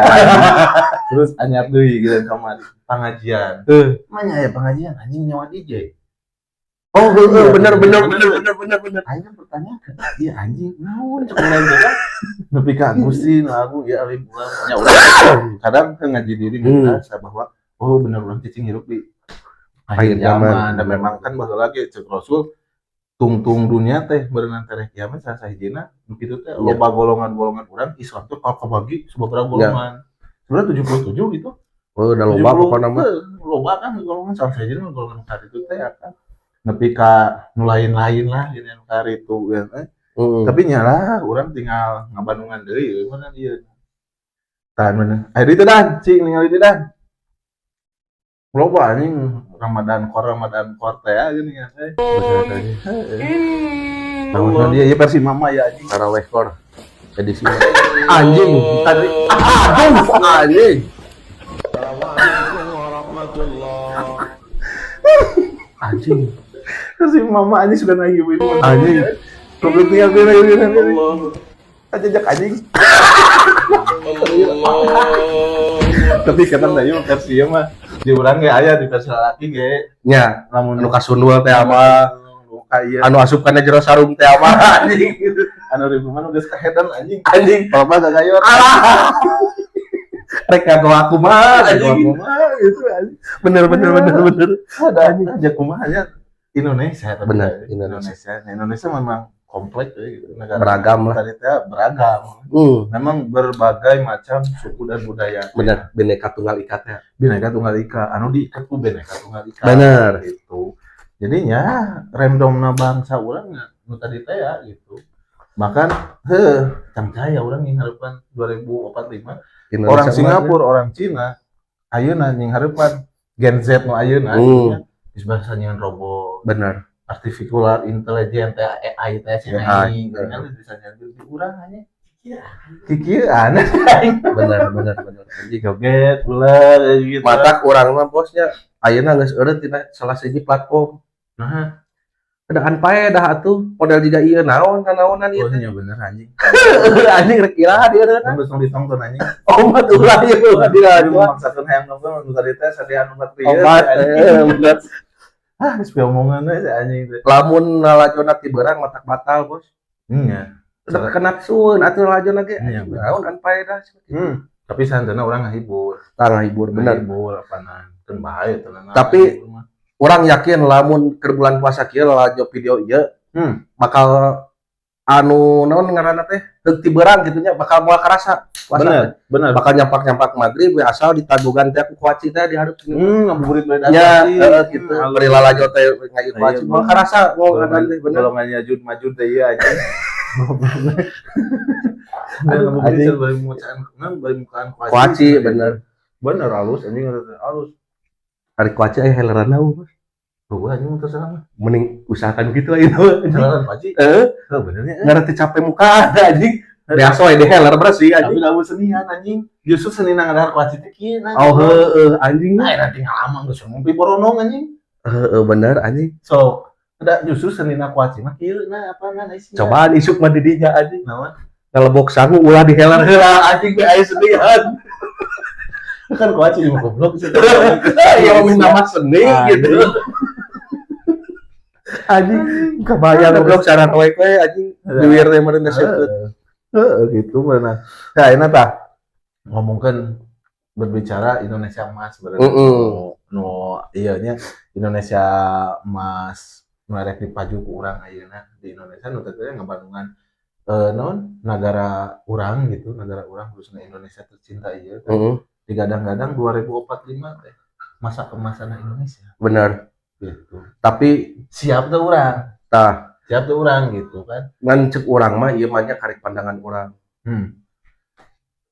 terus anyar deui gitu kamari pengajian. Manya aya pengajian anjing nyawa DJ. Oh, heeh bener bener bener bener bener bener. Aing kan pertanyaan, ieu anjing naon cek urang teh kan. Nepi ka Gusti nu agung ieu alim ulama nya urang. Kadang teu ngaji diri ngerasa bahwa oh bener urang cicing hirup di akhir zaman. Dan memang kan baheula ge cek Rasul tungtung dunia teh berenang tereh kiamat salah sahijina nu kitu teh loba golongan-golongan urang Islam tuh kalau kabagi sababaraha golongan. Sebenarnya 77 gitu. Oh, udah loba pokona mah. Loba kan golongan salah sahijina golongan karitu teh kan. Nepi ka nu lain-lain lah gini anu karitu kan. Tapi nyalah urang tinggal ngabandungan deui mana ieu. Tah bener. Aya ditu dan cing ningali ditu dan. Loba anjing Ramadan kor teh gini ya teh. Naon dia ieu versi mama ya anjing. Taraweh kor. Edisi. Anjing tadi aduh anjing. Assalamualaikum warahmatullahi. Anjing. Versi mama anjing sudah naik ibu-ibu. Anjing. Goblok tinggal gue lagi. Ajak anjing. Tapi kata tadi versi mah di urang ge aya di versi lalaki ge. Nya, lamun anu kasundul teh mah anu asup kana jero sarung teh mah anjing. Anu ribu mah geus kahedan anjing. Anjing, bapak gagayot. Alah. Rek ngago aku mah anjing. Gitu anjing. Bener bener bener bener. Ada anjing aja kumaha nya Indonesia bener Indonesia. Indonesia memang kompleks gitu. Negara beragam lah. Tadi teh beragam. Memang berbagai macam suku dan budaya. Bener, Bhinneka Tunggal Ika teh. Bhinneka Tunggal Ika, anu diikat ku Bhinneka Tunggal Ika. Bener. Gitu. Jadinya randomna bangsa urang nu tadi teh ya gitu. Bahkan heuh, cangcaya urang nyinghareupan 2045 Indonesia orang Singapura, orang Cina ayeuna nyinghareupan Gen Z nu ayeuna geus bahasa nyeun robot. Bener. Artificial intelligence teh AI teh cenah kan bisa nyanyi di urang hanya kikieuan. Bener bener bener. Anjing joget ulah gitu. Matak urang mah bosnya ayeuna geus eureun tina salah siji platform. Nah, Daan paedah atuh model jiga ieu naon kanaonan ieu oh teh. nya bener anjing. Anjing rek iraha dieu Kan geus ditonton anjing. Omat ulah ieu ulah Jadi memaksakeun hayang nonton nu tadi teh sadian omat ieu. Omat bener. Ah, geus omongan we anjing teh. Lamun nalajona ti beurang matak batal, Bos. Nya. Udah kenapsueun atuh lalajo ge. Iya, bener. Naon anfaedah. Tapi santana urang ngahibur. Tah ngahibur bener. Ngahibur apanan. Keun bae tenang. Tapi urang yakin lamun keur bulan puasa kieu lalajo video ieu bakal anu naon ngaranna teh heug ti beurang kitu nya bakal moal karasa puasa. Bener, bener. Bakal nyampak-nyampak magrib we asal ditagogan teh ku kuaci teh di hareup. Ngabuburit bae. Nya, heeh kitu. Bari lalajo teh ngayu kuaci Iya, moal karasa moal ngadan teh bener. Golongan Yajud Majud teh ieu anjing. Aduh, Ngabuburit anjing. bari mukaan, bari mukaan kuaci. Kuaci bener. Bener halus anjing halus. Ari kuaci aya heleran eueuh. Tuh anjing teu salah mah. Mending usahakan gitu ayeuna mah. Heleran kuaci. Heeh, Heuh benernya. ngarep teu capek muka anjing. Biasa we di heler bersih Tapi anjing. lamun senian anjing. Justru seni ngadahar kuaci teh kieu nah. Oh heeh anjing. Nah, nanti lama geus ngompi boronong anjing. Heeh bener anjing. So, ada justru senina kuaci mah kieu nah apa nah isi. Cobaan isuk mah di dinya anjing. Naon? Ngelebok sangu ulah di heler heula anjing we aya senian. Kan kuaci mah goblok sih. Ya minta mah seni gitu. Anjing kebayang goblok cara we we anjing duir teh meureun disebut. Heeh gitu bener. Nah, enak tah ngomongkeun berbicara Indonesia emas berarti. Nu ieu nya Indonesia emas nu erek dipaju ku urang ayeuna di Indonesia nu teh ngabandungan naon nagara urang gitu, nagara urang khususnya Indonesia tercinta ieu. Digadang-gadang 2045 teh masa kemasan Indonesia. Bener. Gitu. Tapi siap tuh urang. Tah, siap tuh urang gitu kan. Ngan cek urang mah ieu mah nya karek pandangan urang.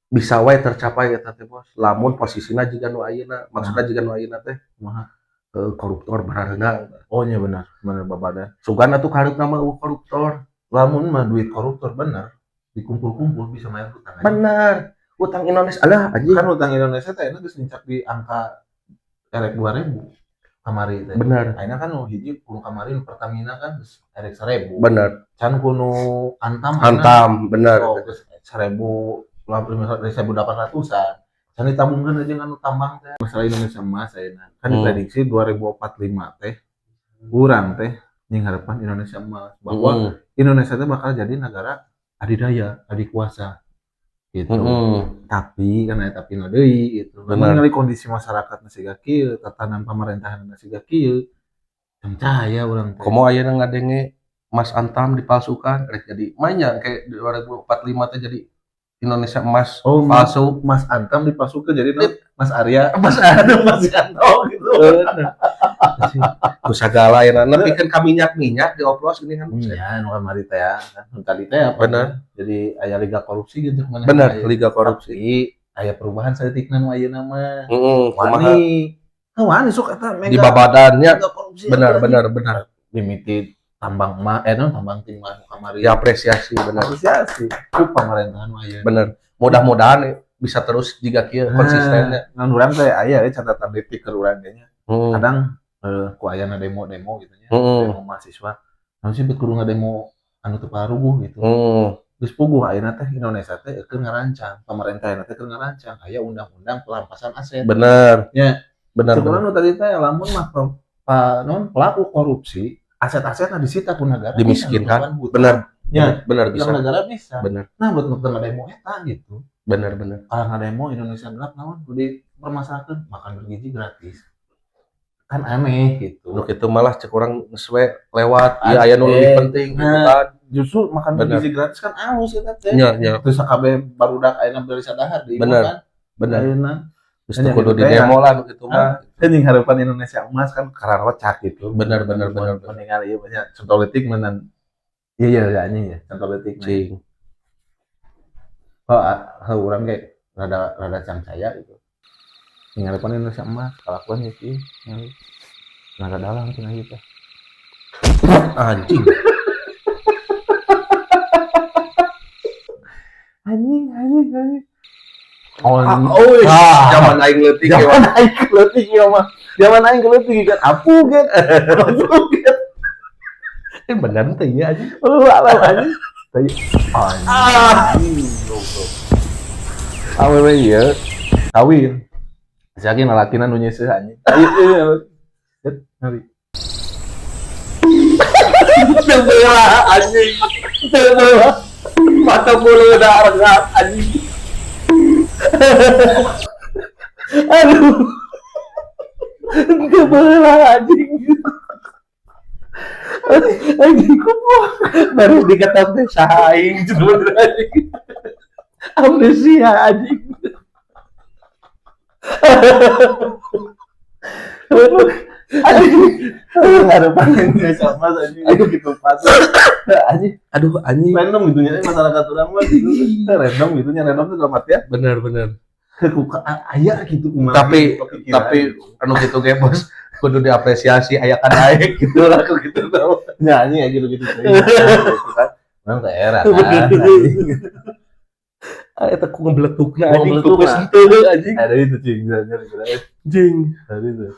Bisa wae tercapai eta teh bos. Lamun posisina jiga nu ayeuna, maksudna jiga nu ayeuna teh kumaha? Koruptor barareunang. Oh nya bener, bener babada. Sugan atuh kaharepna mah eueuh koruptor. Lamun mah duit koruptor bener dikumpul-kumpul bisa bayar hutang. Bener. Utang Indonesia alah anjing. Kan utang Indonesia teh geus nincak di angka erek 2000 kamari teh. Bener. Ayeuna kan nu hiji kuno kamari nu Pertamina kan geus erek 1000. Bener. Can kuno Antam. Antam bener. Oh, geus 1800-an. Can ditabungkeun aja anu tambang teh. Masalah Indonesia emas ayeuna. Kan diprediksi 2045 teh urang teh nying harapan Indonesia emas bahwa Indonesia teh bakal jadi negara adidaya, adikuasa. Gitu. Tapi kan aya tapi na deui gitu. Bener. Ningali kondisi masyarakat siga kieu, tatanan pemerintahan siga kieu. Percaya urang teh. Komo ayeuna ngadenge Mas Antam dipalsukan rek jadi manya kayak 2045 teh jadi Indonesia emas. Oh, palsu. Mas Antam dipalsukan jadi Mas Arya, Mas Arya, Mas Yanto gitu. Ku sagala ayeuna nepi kan ka minyak-minyak dioplos gini kan. Iya, nu kamari teh ya. Kan tadi teh apa? Bener. Jadi aya liga korupsi gitu kemana? Bener, liga korupsi. Tapi aya perubahan saeutikna nu ayeuna mah. Heeh, kumaha? Wani. Wani sok eta mega. Di babadannya. Bener, Bener, bener, bener. Limited tambang emas, tambang timah kamari. Diapresiasi bener. Apresiasi ku pemerintahan nu ayeuna. Bener. Mudah-mudahan bisa terus jiga kieu konsistennya. Nah, urang teh aya catatan detik ke urang teh nya. Kadang ku ayana demo-demo gitu nya. Demo mahasiswa. Naon sih bet kudu ngademo anu teu paruguh gitu. Geus puguh ayeuna teh Indonesia teh keur ngarancang, pemerintah ayeuna teh keur ngarancang aya undang-undang pelempasan aset. Bener. Nya. Bener. Sebenarnya nu tadi teh lamun mah non pelaku korupsi aset-asetna disita ku negara. Dimiskinkan. Bener. Ya, bener bisa. Negara bisa. Bener. Nah, buat nu teu ngademo eta gitu. Bener, bener. Kalau ngademo Indonesia gelap naon kudu dipermasalahkeun makan bergizi gratis. Kan aneh gitu. Nu kitu malah cek urang geus we lewat ieu aya nu leuwih penting gitu kan. Justru makan bergizi gratis kan alus eta teh. Nya, nya. Terus sakabeh barudak ayeuna beli sadahar di bener. Kan. Bener. Ayeuna Terus kudu di demo lah nu kitu mah. Anjing harapan Indonesia emas kan kararocak gitu. Bener, bener, bener. Meninggal ieu banyak contoh leutik menan. Iya iya anjing ya, contoh leutik. Cing. Oh, urang ge rada rada cangcaya gitu. Harapan Indonesia emas kalakuan geus ieu. Tenaga dalam cenah ieu teh. Anjing. Anjing, anjing, anjing. Oh, zaman aing leutik ya. Zaman aing leutik ya mah. Zaman aing leutik kan apu get. Apu get. Bener teh nya anjing. Lu alam anjing. Anjing. Awewe ieu kawin. Saking lalakina nu nyeuseuh anjing. Ayo ieu. Ngeri. Anjing. Mata bulu udah rengat anjing. Aduh. Teu beula anjing. Anjing kumaha. Baru diketok teh saha aing bener anjing. Amnesia anjing. Anjing. Harapan Indonesia mas anjing. Aduh gitu pas. Anjing. Aduh anjing. Random gitu nya masyarakat urang mah gitu. Random gitu nya, random tuh dalam artian bener bener. Aya gitu kumaha. Tapi tapi anu gitu ge bos kudu diapresiasi aya kan aek gitu lah ku gitu tau. Nya anjing gitu gitu. Kan ke era kan. Eta ku ngebeletukna anjing fokus henteu anjing. Ada itu cing, anjing. Ada itu.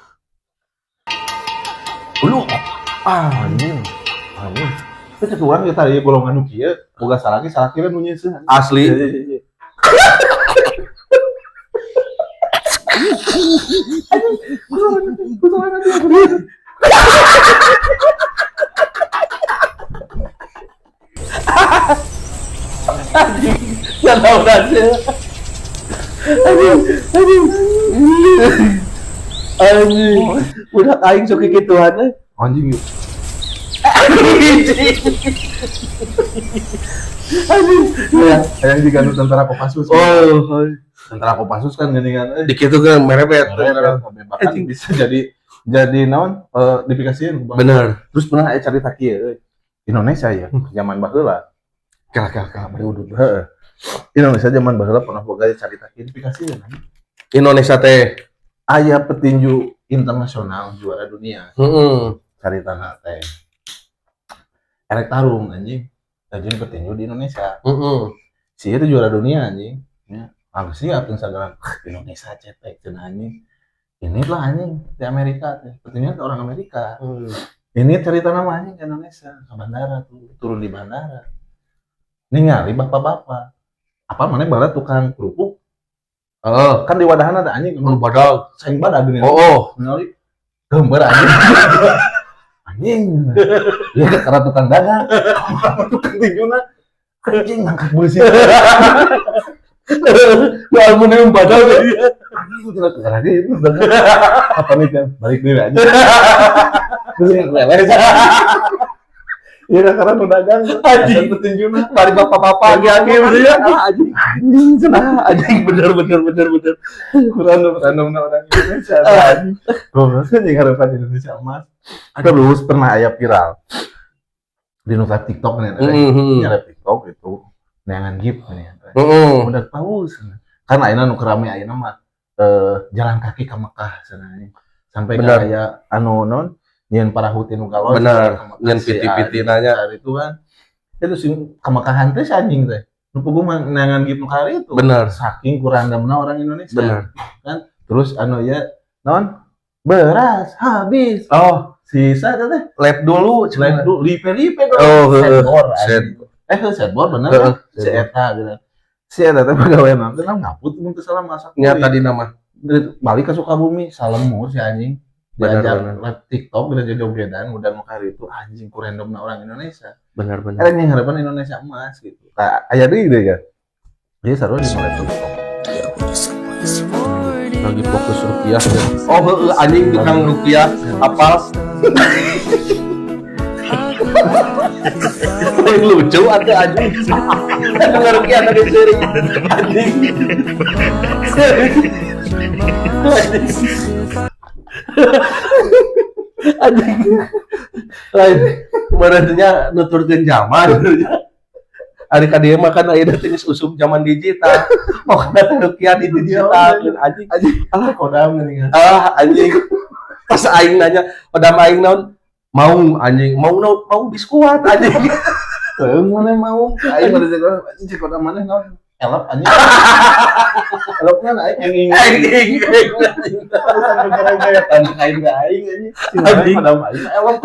Ulu anjing. Anjing. Itu urang kita ieu golongan nu kieu, boga salaki salaki we nu nyeuseuh. Asli. Anjing. Ya tahu aja. Anjing, anjing. Anjing. Udah aing sok kikituan. Anjing yuk. Anjing. Yang juga nu tentara Kopassus. Oh, tentara Kopassus kan geuningan dikitu kan merebet. Bahkan bisa jadi naon dipikasieun. Bener. Terus pernah aya carita kieu Indonesia ya, zaman baheula. Kalah bari udud. Heeh. Indonesia zaman baheula pernah boga carita kieu dipikasieun. Indonesia teh aya petinju internasional juara dunia. Heeh. Caritana teh. Erek tarung anjing. Anjing petinju di Indonesia. Heeh. Si itu juara dunia anjing. Ya, aku siap Instagram Indonesia cetek cenah anjing. Ini lah anjing di Amerika teh. Petinju orang Amerika. Ini cerita nama anjing ke Indonesia, ke bandara tuh, turun di bandara. Ningali bapak-bapak. Apa mana barat tukang kerupuk? Heeh, kan di wadahan ada anjing nu badag, saing badag geuning. Oh, ningali gambar anjing. Anjing. Ya karena tukang dagang, tukang tinjuna. Anjing ngangkat beusi. Ya ampun yang badag. Anjing tidak karena itu. Apa nih balik deui anjing. Terus lele. Ya karena nu dagang anjing petinjuna. Bari bapak-bapak agi-agi ya. Anjing. Anjing cenah anjing bener. Kurang random orang Indonesia. Anjing. Goblok anjing harapan Indonesia emas. Terus pernah aya viral di nu TikTok nih. Nyari TikTok itu neangan gift nih. Udah paus. Kan ayeuna nu rame ayeuna mah jalan kaki ke Mekah cenah. Sampai ka aya anu non nyen parahu tinu galon. Bener, nyen piti-piti nanya itu kan. Itu sing ke Mekahan teh anjing teh. Nu puguh mah neangan gift nu kali itu. Bener. Saking kurang orang Indonesia. Bener. Kan terus anu ya non beras habis. Oh, sisa teh lab dulu, lab dulu lipe-lipe dong. Oh, setbor. Setbor bener kan? Si eta gitu. Si eta teh pagawean teh ngaput mun teu salah masak. Nya tadi nama. Balik ke Sukabumi salemur si anjing. Diajak live TikTok udah jogedan udah mau hari itu anjing ku randomna orang Indonesia. Benar. Yang harapan Indonesia emas gitu. Nah, aya deui deh ya. Dia sarua di live TikTok. Lagi fokus rupiah ya. Oh, heueuh anjing tukang rupiah apal. Lucu ada anjing. Tukang rupiah tadi seri. Anjing. Anjing. Lain kemarinnya nuturkeun zaman. Ari ka dieu mah kan ayeuna teh geus usum zaman digital. Pokona teh rupiah di digital anjing. Alah kodam geuningan. Ah anjing. Pas aing nanya, kodam aing naon? Mau anjing, mau naon? Mau biskuat anjing. Heuh mana mau? Aing mah anjing kodam maneh naon? Elop anjing. Elopna aing aing. Aing aing anjing. Kodam aing elop.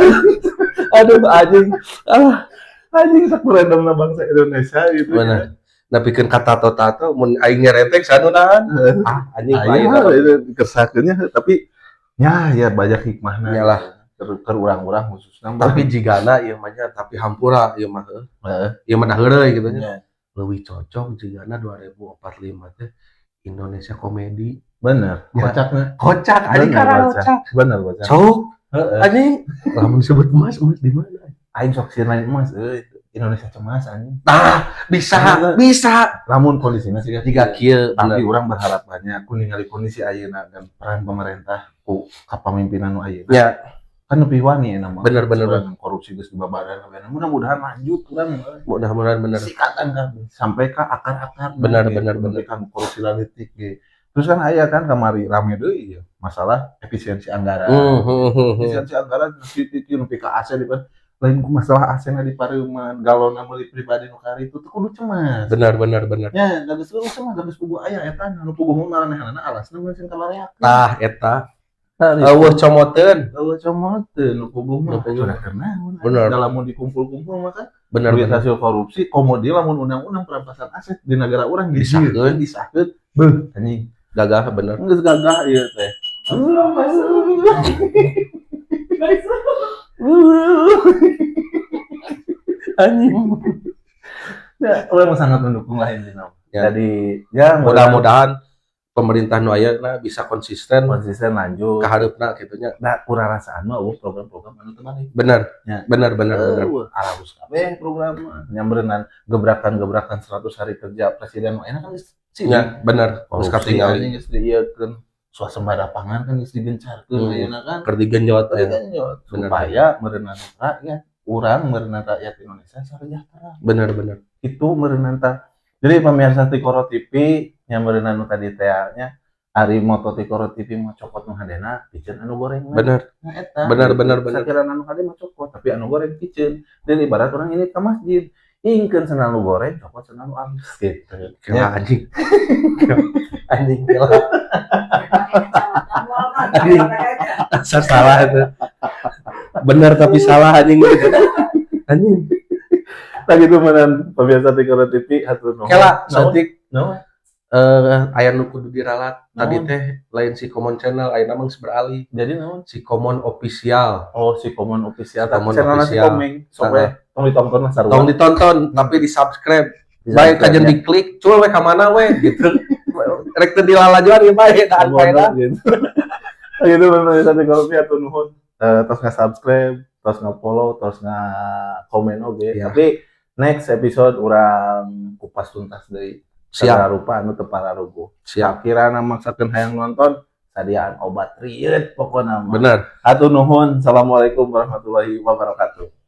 Aduh anjing. Ah anjing sak randomna bangsa Indonesia gitu. Bener. Napikeun ka tato-tato mun aing nyeretek sanunahan. Ah anjing lain itu kersakeunnya tapi ya banyak hikmahna. Iyalah. Keur urang-urang khususna. Tapi jigana ieu mah nya, tapi hampura ieu mah heuh. Heeh. Ieu mah heureuy kitu nya. Nya. Leuwih cocok jigana 2045 teh Indonesia komedi. Bener, Ya. kocakna. Kocak anjing Bener, karena kocak. kocak. Bener kocak. Sok Heeh. anjing lamun disebut emas, emas di mana? Aing sok sieun lain emas euy. Indonesia cemas anjing. Tah, bisa, Bener. bisa. Lamun kondisinya sih Jika kieu tapi bener. orang berharap banyak ku ningali kondisi ayeuna dan peran pemerintah ku kapamimpinan nu ayeuna. Ya, Kan lebih wani ya nama. Bener, bener, Seorang korupsi geus dibabaran mudah-mudahan lanjut urang mudah-mudahan bener. sikatan kabeh sampai ke akar-akar. Bener, bener, bener. Kan korupsi lalitik ge. Terus kan aya kan kamari rame deui ya masalah efisiensi anggaran. Efisiensi anggaran titik nepi ka AC di lain ku masalah AC na di pareuman galona meuli pribadi nu kari itu teu kudu cemas. Benar, benar, benar. Nya, da geus kudu cemas, da geus puguh aya eta nu puguh mah maranehna alasna mun sing kabareakeun. Tah eta Tah, eueuh comoteun. Eueuh comoteun nu puguh mah. Nu puguh. Sudah keur naon. Bener. Da lamun dikumpul-kumpul mah kan Bener, duit bener. hasil korupsi komo di lamun undang-undang perampasan aset di negara urang Disahkeun. Disahkeun. Beuh, anjing. Gagah bener. Geus gagah ieu teh. Anjing. Ya, urang sangat mendukung lah intinya. Ya. Jadi ya Mudah-mudahan pemerintah nu ayeuna bisa konsisten konsisten lanjut. ka hareupna kitu nya. Da kurang rasaan mah eueuh program-program anu teu balik. Bener. Ya. Bener, bener, bener. Eueuh, aralus kabeh program mah. Nya meureunnan gebrakan-gebrakan 100 hari kerja presiden nu enak kan geus sini. Ya, bener. Geus Korupsi katingali. anjing geus diieukeun. Swasembada pangan kan geus digencarkeun ayeuna kan. Keur digenjot aya. Digenjot Bener. supaya meureunnan rakyat urang meureunnan rakyat Indonesia sejahtera. Bener, bener. Itu meureunnan tah. Jadi pemirsa Tikoro TV nya meureunnan nu tadi teh nya ari moto Tikoro TV mah cokot nu hadena piceun anu goreng. Bener. Nah, eta. Bener, bener, bener. Sakirana anu hade mah cokot, tapi anu goreng piceun. Dan ibarat orang ini ke masjid, ingkeun sendal nu goreng, cokot sendal nu alus gitu. Kela anjing. Anjing kela. Anjing. Asal salah itu. Bener tapi salah anjing. Anjing. Tah gitu meureun pemirsa Tikoro TV hatur nuhun. Kela Naon? saeutik Naon? Aya nu kudu diralat. Tadi Naon? teh lain si Common Channel, ayeuna mah geus beralih. Jadi naon? Si Common Official. Oh, si Common Official. Si Common Tapi channelna si Official. Komeng. Sok we tong ditonton lah sarua. Tong ditonton tapi di-subscribe. Bae kajen diklik, cul we ka mana we gitu. Rek teu dilalajuan ieu bae daan faedah. Gitu. Gitu pemirsa Tikoro TV hatur nuhun. Tos nge-subscribe, tos nge-follow, tos nge-komen oge. Ya. Tapi next episode urang kupas tuntas deui. Siap, Segala rupa anu teu pararuguh. siap. Kirana maksakeun hayang nonton, sadiaan obat rieut pokona mah. Bener. Hatur nuhun. Assalamualaikum warahmatullahi wabarakatuh.